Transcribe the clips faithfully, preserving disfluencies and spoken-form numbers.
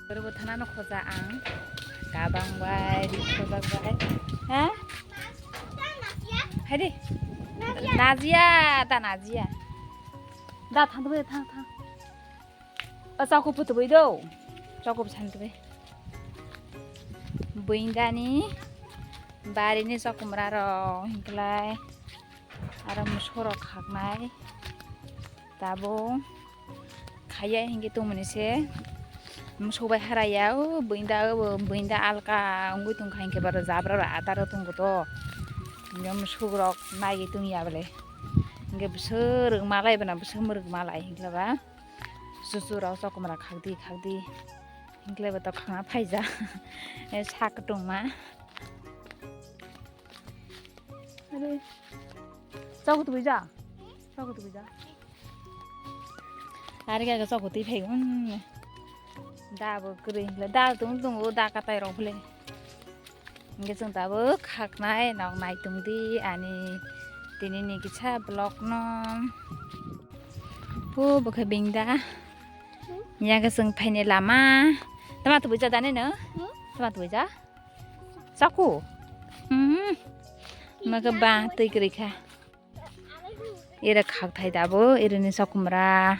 Borok bo thanano khoja ang. Kabang bai, ri khojak bai. Ha? Hai de. Najia, ta najia. Da thang thang thang thang. O chakhu putubui do. Chakhu putubui. Buindani barini chakumra rok hinklai. Aro musorok khaknai. Tabuk khaiya hinkhe tongmani se musubai haraiya o buinda o buinda alka wngwi tongkha hinkhe baro jabra rok adaro tongo to hinkhe musugrok naiwi tongya bole hinkhe bwswk malai bana bwswk mwrwk malai hinkhe ba chuchurok chakumra khakdi khakdi hinkhe ba to khakna phaija sak tongma. Are. Chakhu tubui ja. Chakhu tubui ja. Are ga chakhu twi phai. Da bo kwrwi le da tung tung da katai rok le. Nge chung da bo khaknai nok nai tung di ani tini ni kisa vlog no. O bokhe bing da. Ya ga chung phaini lama. Tama tubui ja dane no? Tama tubui ja? Chaku? Hmm. Maga ba twi kwrwi kha. Ira khak thai dabo, irini chakumra.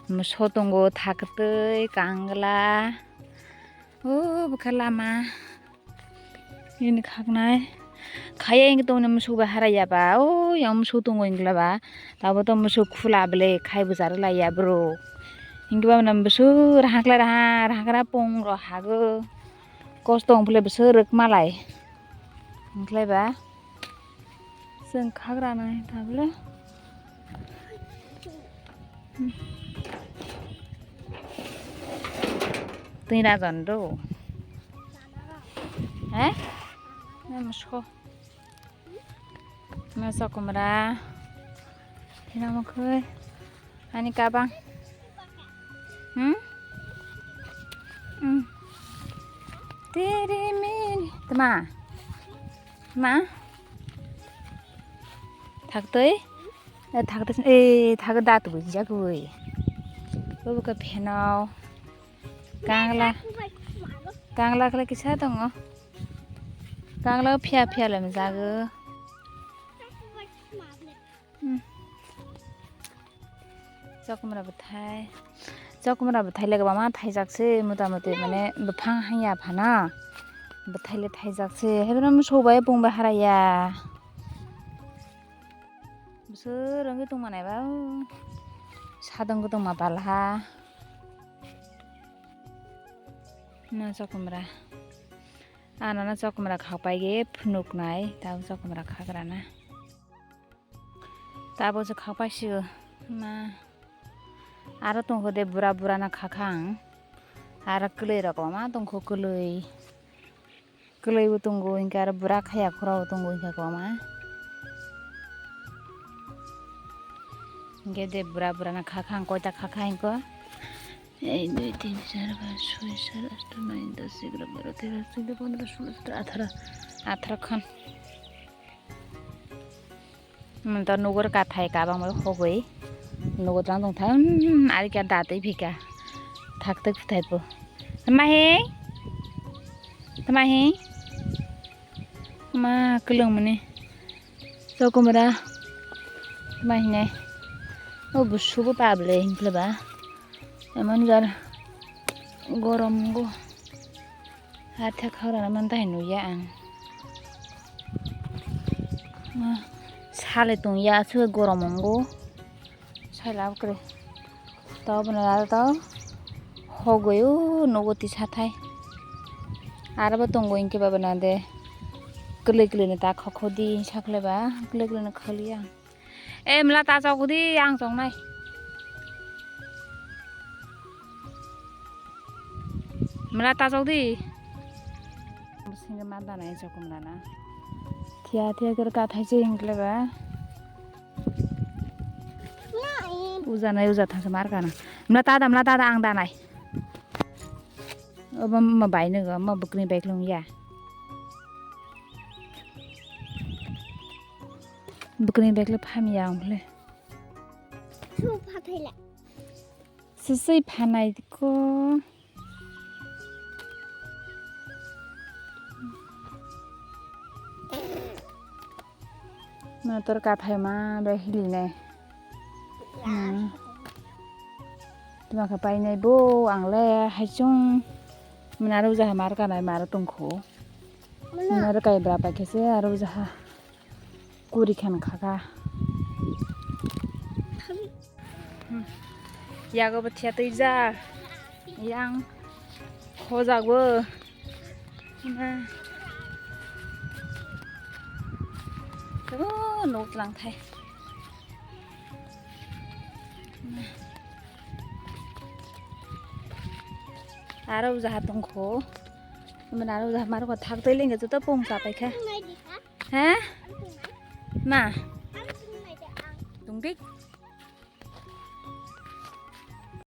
Muso tongo, thaktwi, kangla. O bwkha lama. Ini khaknai. Khaya ingi tongni muso ba haraya ba. O yang muso tongo ingla ba. Tabo to muso khula bele khai bwchar laiya bro. Hingi ba mwnam bwswk raha khlai raha, raha kra pung rok hago. Kosto wng phile bwswk rwk malai. Wng khlai ba chwng khagra nai tabule. Twi rajon do. He? Nang musko. Ma chakumra. Hina mokhe. Ani kabang. Hmm? Hmm. Tiri mini. Tama. Ma. Thaktwi. Eh, thaktwi. Eh, thak da tu jagwi. Buka phenau. Kangla. Kangla kala kisa tongo. Kangla phiya phiya lamjago. Hmm. Chokmra bwthai. Chokmra bwthai le kwbangma thaijak se, mota moti mane bwphang hangya phano. Bwthai le thaijak se. Haibrano sobai pungbai haraya. Bwswk rwngwi tongma naiba. Sadong kwtwma balha. Ma chokmra. Ano no chokmra khakpai ge phunuknai, tabo chokmra khakrana. Tabo se khakpai sigo. Ma. Aro tongkho de bura bura no khakha ang. Aro kwlwi rok ma tongkho kwlwi. Kwlwi bo tongo, hinkhe aro bura khaya khura bo tongo hinkhe kwbangma. Hinkhe de bura bura no khakha ang, koita khakha hinkhe. Ek, dui, tin, char, panch, soi, sat, asto, noi, dos, egarro, baro, tero, suddo, pondro, sulo, sotro, atharo, atharo khan. Mwnta nugo kathai kabangma hogwi. Nugo tang tong thang, hmm, ari kya datwi phika. Thak thak phai po. Tama he? Tama he? Ma kwlwng mani. Chokomra. Tama hinai. O busubo pable hinkle ba. Emon jar gorom go. Athe khorana man dai nuya ang. Ma sale tong ya aswk gorom ongo. Sai lab kre. To bana to hogoi o nogo tisa thai. Arabo tongo inke baba na de. Kwlwi kwlwi ni ta khokho di sakle ba. Kwlwi kwlwi ni khaliya. E mla ta chok di ang chok nai. Mla ta chok di. Bisingo ma danai chok mla na. Thia thia khe ka thai se hinkle ba. Uja nai uja thang se mar kana. Mla ta da mla ta da ang danai. Obo ma bai no go ma bukni bai klung ya. Bwkwnwi bag le phamya wng le. Su phathaila. Sisui phanai ko. Motor kathai ma be hili nai. Hmm. Tuma khe painai bo ang le haichung. Mwnaro jaha mar kanai mar tongkho. Mwnaro kai bra pai khe se aro jaha. Kuri khan khaka. Hmm. Yago bo thia twi ja. Yang. Khojago. Na. Oh, nok lang thai. Aro jaha tongkho. Mwnaro jaha mar ko thak twi lengge joto pung sa pai kha. Ha? Ma. Tungdik.